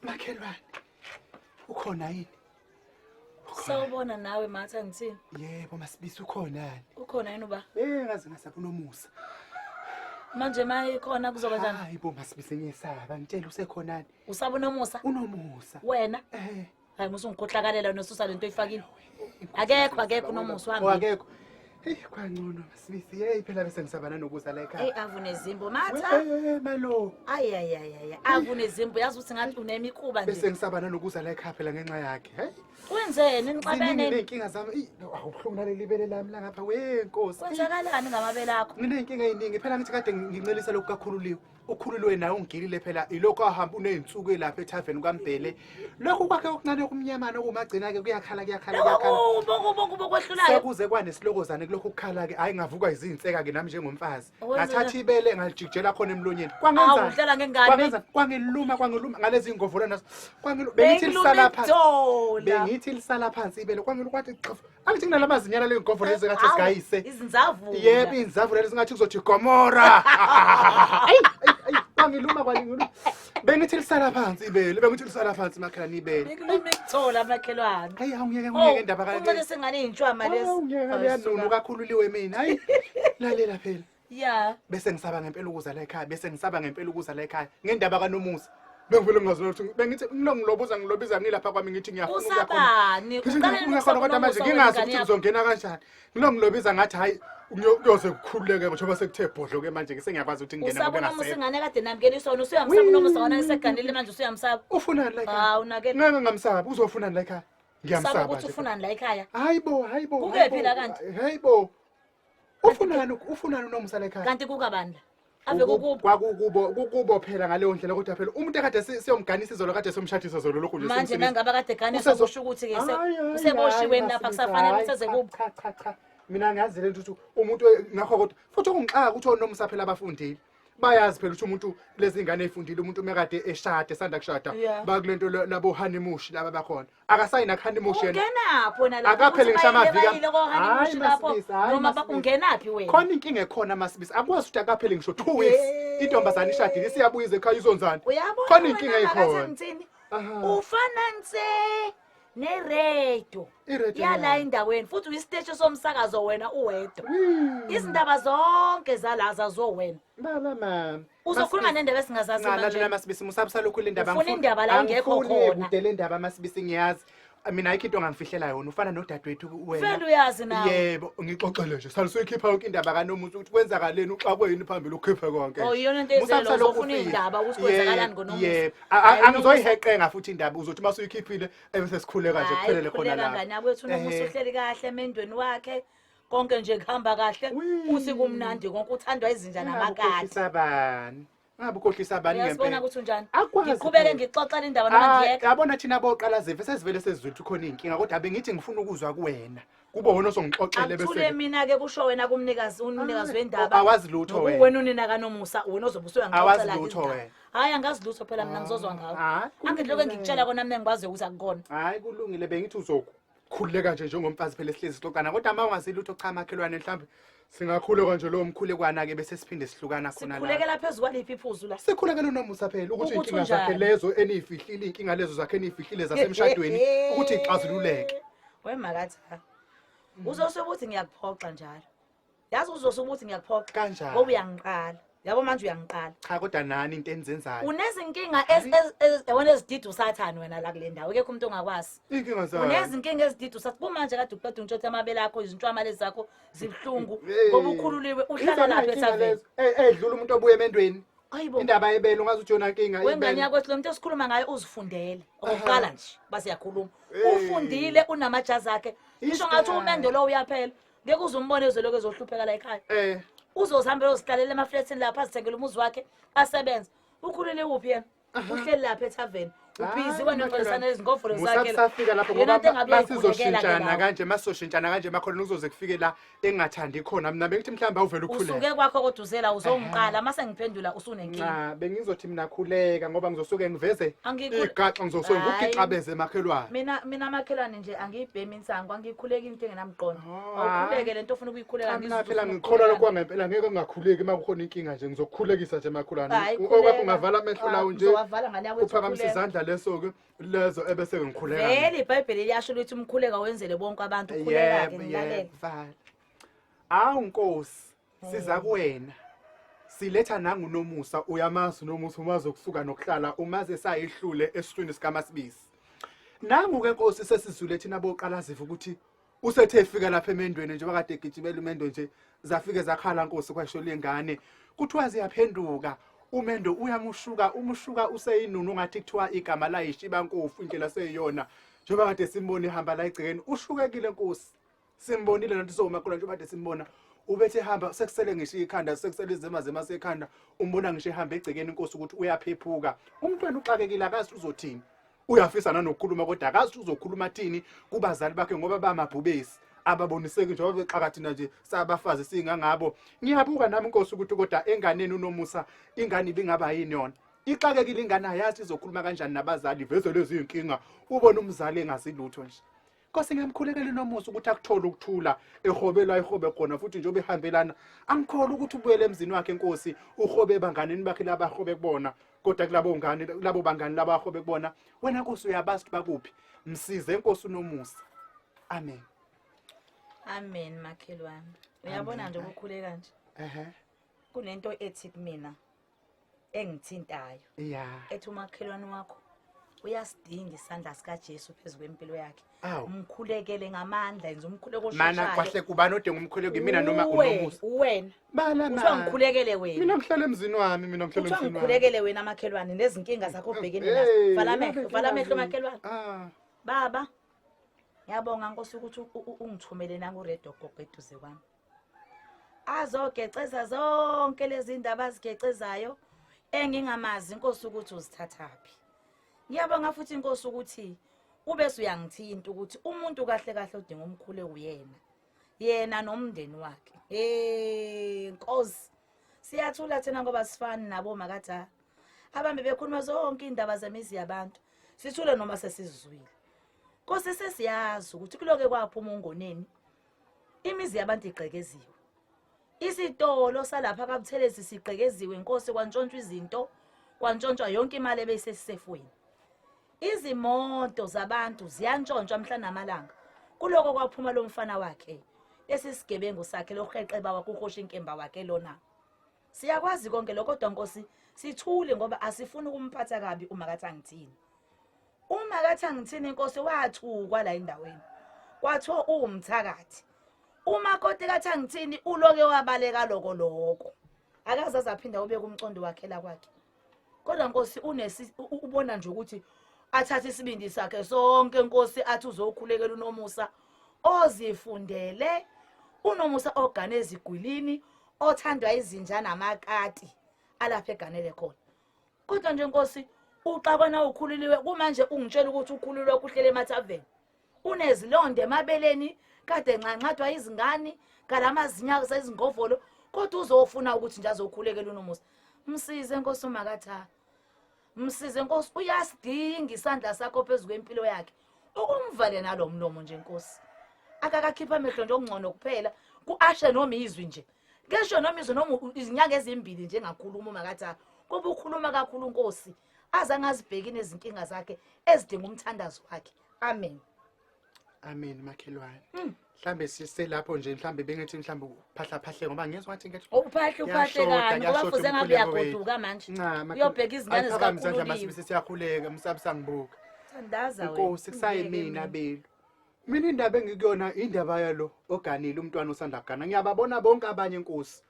Makhelwane. Ukhona yini? Ukhona. Sawubona nawe Matha ngithini? Yebo Masibisi ukhona yini? Ukhona yini uba? Eh ngaze ngasaba unomusa. Manje maye khona kuzoba njani? Hayi bo Masibisi ngiyesaba ngitshela usekhona yini? Usaba unomusa? Unomusa. Wena? Eh. Hayi musa ungikhohlakalela wena ususa lento oyifakile. Akekho akekho unomusa Oh, uhambile. akekho. Hey kwangcono Masibisi. Hey phela bese ngisabana nokuza la Hey ekhaya. avune izimbo Matha. Eh malo. Ay ay ay ay. Avune izimbo yazi ukuthi ngathi unemikhuba Bese nje. ngisabana nokuza la ekhaya phela ngenxa yakhe. Hey. Wenzeni Ziningi nixabene? ney'nkinga zami. Eyi, awubuhlungu naleli bele lami la ngapha. We Nkosi. Kwenzakalani ngamabele akho? Nginey'nkinga ey'ningi phela ngithi kade ngincelisa lokhu kakhululiwe. Ukhululiwe naye ungigilile phela ilokhu ahamba uney'nsuku elapha ethaveni kwaMbhele. Lokhu kwakhe okuncane okumnyamana okumagcina-ke kuyakhala kuyakhala kuyakhala. Kubo kubo kubo kwehlulayo. Sekuze kwanesilogozane kulokhu kukhala-ke hhayi ngavuka izinseka-ke nami njengomfazi. Wenza Ngathatha ibele ngalijikijela khona emlonyeni. Awu Kwangenzani? udlala ngengane. Kwangenzani? Kwangiluma kwangiluma ngalezi ngovola nazo. Kwangiluma bengithi lisala phansi. Bengiluma Bengithi lisala phansi ibele kwangiluma kwathi xhafu. Angithi kunalamazinyana mazinyana ley'ngovo lezi ngathi sigayise. Izinzavu. Yebo inzavu lezi ngathi kuzothi Gomora. Ayi ayi kwangiluma kwalingiluma. Bengithi lisala phansi ibele, bengithi lisala phansi makhelwane ibele. Bekuluma ikuthola makhelwane. Hayi awungiyeke ngiyeke indaba ka. Uncele sengane iy'ntshwama lezi. Awungiyeke liyanunu kakhululiwe mina. Hayi lalela phela. Ya. Bese ngisaba ngempela ukuza la ekhaya, bese ngisaba ngempela ukuza la ekhaya ngendaba kaNomusa. Bengivele ngingazi ukuthi bengithi ngilo ngilobuza ngilobiza ngilapha kwami ngithi ngiyafuna ukuya khona. Usabani? Ngithi Uqale ngiyafuna khona kodwa manje ngingazi ukuthi ngizongena kanjani. Ngilo ngilobiza ngathi hayi kuyoze kukhululeke njengoba sekuthe bhodlo ke manje sengiyakwazi ukuthi ngingene Usaba ngoba unomusa engasekho. ingane kade namkelisa wona usuyamsaba unomusa wona eseganile manje usuyamsaba. Ufunani la ekhaya? Hawu nake. Ngeke ngamsaba, uzofunani la ekhaya? Saba Ngiyamsaba ukuthi nje. ufunani la ekhaya. Hayi bo, hayi bo. Kukephi la kanti? Hayi bo. Ufunani ufunani unomusa la ekhaya? Kanti kukabani la? Ave kukubo. Kwakukubo kukubo phela ngaleyo ndlela kodwa phela umuntu ekade siyomganisa izolo kade somshadisa zolo lokhu nje. Manje simsinisa. nangaba kade gane Usezo- sokusho ukuthi ke Hayi, hayi, useboshiwe hayi, lapha Masibisi, kusafanele hayi, useze cha, kubo. Cha cha cha. Mina ngiyazi lento ukuthi umuntu ngakho kodwa futhi okungixaka ukuthi onomusa phela abafundile. Bayazi phela ukuthi umuntu lezi ngane ezifundile umuntu mekade eshade sanda kushada bakulento labo honeymoon laba bakhona. Akasayina honeymoon yena. Ungenaphi wena lapho? Akapheli Ukuthi ngisho bayile- amaviki. bayile ko-honeymoon Hayi, lapho Masibisi, hayi, noma Masibisi. ungenaphi wena? Khona inkinga ekhona Masibisi. Akwazi ukuthi akapheli ngisho 2 weeks. Intombazane ishadile isiyabuya ekhaya izonzana. Uyabona Khona inkinga wena ekhona. makathi ngithini? Aha. Ufana nse neredio I-radio yala yani. endaweni futhi uyisiteshi somsakazo wena uwedwa. Wee. Izindaba zonke zala zaziwo wena. Bala mama. Uzokhuluma nendaba esingazazi manje. Ngalalela Masibisi musabisa lokhu le ndaba. Ufuna indaba la ingekho angifuni khona. kude le ndaba Masibisi ngiyazi. Mina ayikho into ongangifihlela yona ufana nodadewethu wena. Vele uyazi nawe. Yebo, ngixoxele nje. Sale usuyikhipha yonke indaba kaNomusa ukuthi kwenzakaleni uxakwe yini phambili ukhiphe konke. Oh, nje. iyona into Musabisa ezelo lokhu uzofuna ufihla. iy'ndaba ukuthi kwenzakalani Yebo, ngoNomusa. Yebo. Hhayi, uNomusa- Angizoyiheqenga futhi indaba uzothi uma usuyikhiphile ebese sikhuleka nje Hhayi, kuphelele khona khuleka lapho. ngane yakwethu uNomusa Ehhe. uhleli kahle emendweni wakhe. Konke nje kuhamba kahle. Wee. Uthi kumnandi konke uthandwa izinja Ngabe namakati. ukhohlisa bani? Ngabe ukhohlisa bani Uyasibona ngempela? ukuthi unjani? Akwazi Ngiqhubeke phela. ngixoxele indaba noma Hayi, ngiyeka. yabona thina boqala zive sesivele sezizwe ukuthi khona iy'nkinga kodwa bengithi ngifuna ukuzwa kuwena kube wena ozongixoxele Akuthule bese mina ke kusho wena kumnikazi umnikazi wendaba. Awazi lutho wena. Wena unina kaNomusa wena ozobe usuyangixoxela. Awazi ke lutho izindaba. wena. Hhayi angazi lutho phela mina ngizozwa ngawe. Hhayi, Angilokho kulungile. ngikutshela kona mina ngikwazi ukuthi akukona. Hhayi kulungile bengithi uzokhululeka nje njengomfazi phela esihlezi sixoxana kodwa uma ungazi lutho cha makhelwane mhlawumbe singakhuleka nje lowo mkhulekwana-ke bese siphinde sihlukana khona la Sikhulekela phezu kwaliphi iphuzu la? sikhulekela unomusa phela ukuthi Ukuthi iy'nkinga zakhe unjani? lezo eniyifihlile iy'nkinga lezo zakhe eniyifihlile zasemshadweni ukuthi ixazululeke Wemakathi ha. Uzosuke uthi ngiyakuphoxa njalo. Yazi uzosuke uthi ngiyakuphoxa. Kanjani? Ngoba uyangiqala. Yabo manje uyangiqala. Cha kodwa nani into enizenzayo. Unezinkinga yabona ezidida usathane wena la kule ndawo. Akekho umuntu ongakwazi. Iy'nkinga zani? Unezinkinga ezidida usathane. Kumanje kade uqeda ungitshela amabele akho izintshwama lezi zakho zibuhlungu Hey. ngoba ukhululiwe uhlala Izona lapha iy'nkinga ethaveni. lezo. Edlula umuntu obuya emendweni. Hayibo. Indaba yebele ungazi ukuthi yona nkinga Wengane ibele. yakwethu lo muntu esikhuluma ngaye uzifundele. Okokuqala nje base yakhuluma. Hey. Ufundile unamajazi akhe. Ngisho ngathi Isidala. umendo lo uyaphela. Ngeke uze umbone ezolokhu ezohlupheka la ekhaya. Uzozihambela uyozihlalela emaflethini lapha azithengele umuzi wakhe asebenze. Ukhulele kuphi yena? Uhleli lapha ethaveni. Ubhizi wena uxolisana nezingovolo zakhe. Musafika lapho Yena ngoba into engabe uyayikhulekela ke masizoshintshana lapho. kanje masizoshintshana kanje makhona kuzoze kufike la engathandi khona mina bengithi mhlawumbe awuvele ukhuleke. Usuke kwakho kodwa uzela uzongiqala mase ngiphendula usunenkinga. Cha bengizothi mina khuleka ngoba ngizosuke ngiveze igaxa ngizosuke Hhayi. ngikugixabeze makhelwane. Mina makhelwane nje angiyibhemi insangu angiyikhuleki into engenamqondo. Oh, Awukhuleke lento ofuna ukuyikhuleka Cha mina ngizwe phela ufuna ngikholwa ukukhuleka. lokho kwangempela ngeke ngingakhuleki uma kukhona inkinga nje ngizokukhulekisa nje Hhayi, makhelwane. khuleka. Okwakho ungavala amehlo Ah, lawo nje. ngizowavala ngane yakwethu, Uphakamise khuleka. izandla leso-ke lezo ebese-ke ngikhuleka. Vele iBhayibheli liyasho ukuthi umkhuleko wenzele bonke abantu ukhuleka-ke Yebo, ngilalele. yebo, vala. Awu Nkosi, siza kuwena. Siletha nangu Nomusa, uyamazi uNomusa, umazi ukusuka nokuhlala, umazi esayihlule esiswini sikaMasibisi. Nangu ke Nkosi sesizule thina boqalaziva ukuthi usethe efika lapha emendweni nje wakade egijimela umendo nje zafike zakhala Nkosi kwasho lengane. Kuthiwa ziyaphenduka umendo uyamushuka umushuka useyinunu ngathi kuthiwa igama layishiba nkofu indlela seyiyona njengoba kade simbona ehamba la egcekeni ushukekile Nkosi. Simbonile nathi somakholwa njengoba kade simbona ubethe ehamba sekusele ngisho ikhanda sekusele izema zema sekhanda umbona ngisho ehamba egcekeni inkosi ukuthi uyaphephuka umntwana uxakekile akazi uzothini uyafisa nanokukhuluma kodwa akazi uzokhuluma thini kubazali bakhe ngoba bamabhubesi ababoniseki njengoba bexaka thina nje sabafazi singangabo ngiyabuka nami inkosi ukuthi kodwa enganeni unomusa ingane ibingaba yini yona ixakekile ingane ayazi izokhuluma kanjani nabazali veze lezi inkinga ubona umzali engazilutho nje Nkosi ngiyamkhulekela unomusa ukuthi akuthole ukuthula ehobela ehobe khona futhi njengoba ehambelana angikholwa ukuthi ubuyele emzini wakhe Nkosi uhobe ebanganeni bakhe labahobe kubona kodwa kulabo ngane labo bangani labahobe kubona wena Nkosi uyabazi ukuthi bakuphi msize Nkosi unomusa amen Amen makhelwane. Uyabona nje ukukhuleka nje. Ehhe. Kunento ethi kumina engithintayo Yeah. ethi umakhelwane wakho uyasidinga isandla sikaJesu phezu kwempilo yakhe. Awu. Umkhulekele ngamandla yenza umkhuleko Mana osheshayo. kwahle kubani odinga umkhuleko imina noma Uwe, unomusa. Uwena. Bala Kuthiwa ma. ngikhulekele wena. Mina ngihlala emzini wami mina ngihlala Kuthiwa emzini wami. ngikhulekele wena makhelwane nezinkinga zakho obhekene nazo. Hey, Vala amehlo, inkinga vala amehlo zini? makhelwane. Ah. Baba, ngiyabonga Nkosi ukuthi ungithumele nangu Radio Gogo eduze kwami. Azogeceza zonke lezi ndaba azigecezayo engingamazi Nkosi ukuthi uzithathaphi. Ngiyabonga futhi Nkosi ukuthi ubese uyangithinta ukuthi umuntu kahle kahle odinga umkhule uyena. Yena nomndeni wakhe. Hey Nkosi, siyathula thina ngoba sifani nabo makatha. Abambe bekhuluma zonke indaba zemizi yabantu. Sithule noma sesizwile. Nkosi sesiyazi ukuthi kuloke kwaphuma ungoneni. Imizi yabantu igqekeziwe. Isitolo salapha kaButhelezi sigqekeziwe Nkosi kwantshontshwa izinto, kwantshontshwa yonke imali ebeyisesisefweni. Izimoto zabantu ziyantshontshwa mhla namalanga. Kuloko kwaphuma lo mfana wakhe. Lesi sigebengu sakhe loheqeba wakuhosha inkemba wakhe lona. Siyakwazi konke lokho kodwa Nkosi sithule ngoba asifuni ukumphatha kabi uma kathi angithini. Uma kathi angithini inkosi wathukwa la endaweni. Kwathiwa uwumthakathi. Umakoti kathi angithini uloke wabaleka loko loko. Akaze azaphinda ubeke umcondo wakhe la kwakhe. Kodwa Nkosi unesi ubona nje ukuthi athathe isibindi sakhe sonke Nkosi athi uzokhulekela unomusa ozifundele unomusa ogane ezigwilini othandwa izinja namakati alapha eganele khona. Kodwa nje Nkosi uxakwana ukhululiwe kumanje ungitshela ukuthi ukhululwe kuhlele emathaveni. Unezilonda emabeleni kade ncancathwa izingane kalamazinyawo sezingovolo kodwa uzofuna ukuthi nje azokhulekela unomusa. Msize Nkosi umakatha. Msize Nkosi uyasidinga isandla sakho phezu kwempilo yakhe. Ukumvale nalomlomo nje Nkosi. Akakakhipha amehlo nje okungcono kuphela kuashe noma izwi nje. Ngisho noma izwi noma izinyanga ezimbili nje engakhuluma umakatha. Kuba ukhuluma kakhulu Nkosi. Aze angazibheki nezinkinga zakhe ezidinga umthandazo wakhe. Amen. Amen makhelwane. Mhlambe siselapho nje mhlambe bengithi mhlambe uphahla phahle ngoba ngiyezwa ngathi ngithi Uphahle uphahle Kuyashoda, kani ngoba kuyashoda fuze ngabe umkhuleko wethu. uyagoduka manje. Nca, makhelwane. Uyobheka izingane Ayiphakame izandla zikakhululiwe. masibisi siyakhuleka msabi sangibuka. Thandaza wena. Nkosi kusaye Ungiyeke mina mina. belu. Mina indaba engikuyona indaba yalo oganile umntwana osanda kugana. Ngiyababona bonke abanye Nkosi.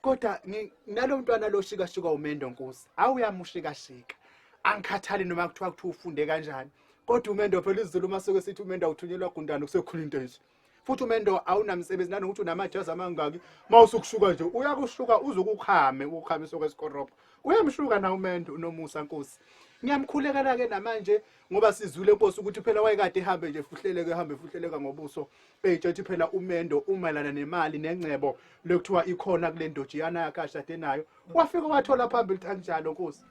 Kodwa nalo mntwana lo shikashika umendo Nkosi. Awuyamushikashika. Angikhathali noma kuthiwa kuthiwa ufunde kanjani. Kodwa umendo phela isiZulu uma suke sithi umendo awuthunyelwa gundane kusekhona into nje. Futhi umendo awunamsebenzi nanokuthi unamajazi amangaki mawusukushuka nje uyakushuka uzokukhame ukukhamiswa kwesikorobho. Uyamshuka na umendo unomusa Nkosi. Ngiyamkhulekela ke namanje ngoba sizwile Nkosi ukuthi phela wayekade ehambe nje fuhleleke ehambe fuhleleka ngobuso eyitshethi phela umendo umayelana nemali nengcebo lekuthiwa ikhona kule ndojiyana yakhe ashade nayo. Wafika wathola phambili ukuthi akunjalo Nkosi.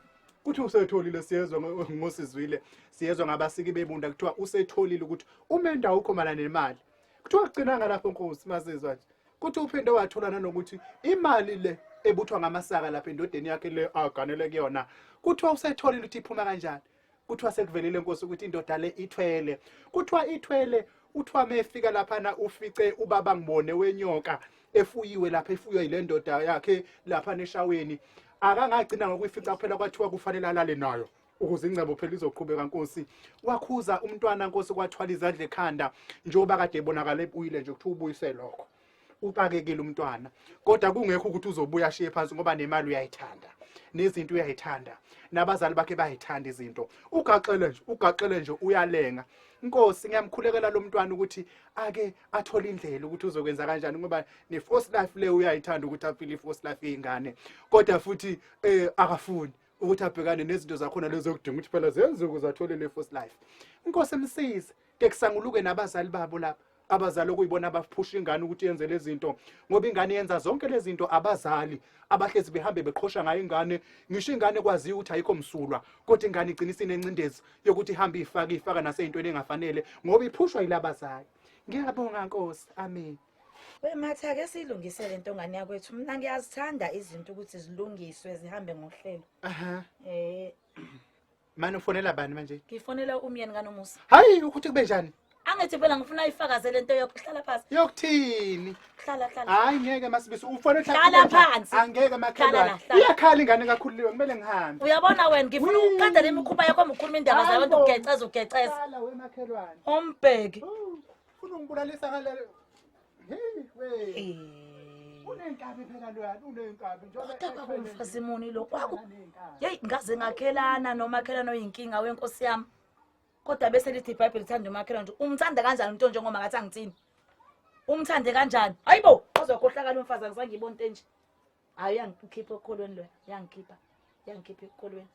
Kuthi usetholile siyezwa ngosizwile siyezwa ngabasiki bebunda kuthiwa usetholile ukuthi umendo awukho mayelana nemali. Kuthiwa kugcinanga lapho Nkosi masizwa nje. Kuthi uphinde wathola nanokuthi imali le ebuthwa ngamasaka lapha endodeni yakhe le aganele kuyona. Kuthiwa usetholile ukuthi iphuma kanjani. Kuthiwa sekuvelile nkosi ukuthi indoda le ithwele. Kuthiwa ithwele, uthiwa mefika laphana ufice ubaba ngibone wenyoka efuyiwe lapha, efuywe yile ndoda yakhe lapha neshaweni. Akangagcina ngokuyifica kuphela, kwathiwa kufanele alale nayo ukuze ingcebo phela izoqhubeka nkosi. Wakhuza umntwana nkosi, kwathwala izandla ekhanda njengoba kade ebonakala ebuyile nje, kuthiwa ubuyise lokho. Uxakekile umntwana, kodwa kungekho ukuthi uzobuya ashiye phansi, ngoba nemali uyayithanda, nezinto uyayithanda, nabazali bakhe bayayithanda izinto. Ugaxele nje, ugaxele nje, uyalenga nkosi. Ngiyamkhulekela lo mntwana ukuthi ake athole indlela ukuthi uzokwenza kanjani, ngoba ne-force life le uyayithanda ukuthi aphile i-force life yey'ngane, kodwa futhi akafuni ukuthi abhekane nezinto zakhona lezo kudinga ukuthi phela zenziwe ukuze athole le force life. Inkosi emsize ke kusanguluke nabazali babo lapha, abazali okuyibona abaphusha ingane ukuthi yenze lezi zinto, ngoba ingane yenza zonke lezi zinto abazali abahlezi behambe beqhosha ngayo ingane. Ngisho ingane kwaziyo ukuthi ayikho msulwa, kodwa ingane igcina isinencindezi yokuthi ihambe ifake ifaka naseyintweni engafanele ngoba iphushwa yilabazali. Ngiyabonga nkosi, amen. We Mathe, ake siyilungise le nto ngane yakwethu. Mina ngiyazithanda izinto ukuthi zilungiswe zihambe ngohlelo. Aha. Manje ufonela bani manje? Ngifonela umyeni kaNomusa. Hayi, ukuthi kube njani? Angithi phela ngifuna ayifakazele lento yokuhlala phansi. Yokuthini? Hlala, hlala. Hayi ngeke Masibisi, ufone. Hlala phansi. Angeke Hlala makhelwane. la, hlala. Iyakhala ingane kakhululiwe, kumele ngihambe. Uyabona wena, ngifuna Wee. ukuqeda le mikhuba yakho omkhuluma indaba zabantu. Hayibo. Ugeceza, ugeceza. Hlala wemakhelwane. Umbheki. Ufuna ungibulalisa ngale. Hey we. Unenkabi phela loyana, unenkabi njengoba Kodwa kwakumfazi muni lo kwaku? Yeyi, ngaze ngakhelana nomakhelwane oyinkinga wenkosi yami. Kodwa bese lithi iBhayibheli lithanda umakhelwane nje. Umthanda kanjani umuntu onjengoba ngathi angithini? Umthande kanjani? Hayibo, wazokhohlakala umfazi, angizange ngibone into enje. Hayi, uyangikhipha ekukholweni loya, yangikhipha. Yangikhipha ekukholweni.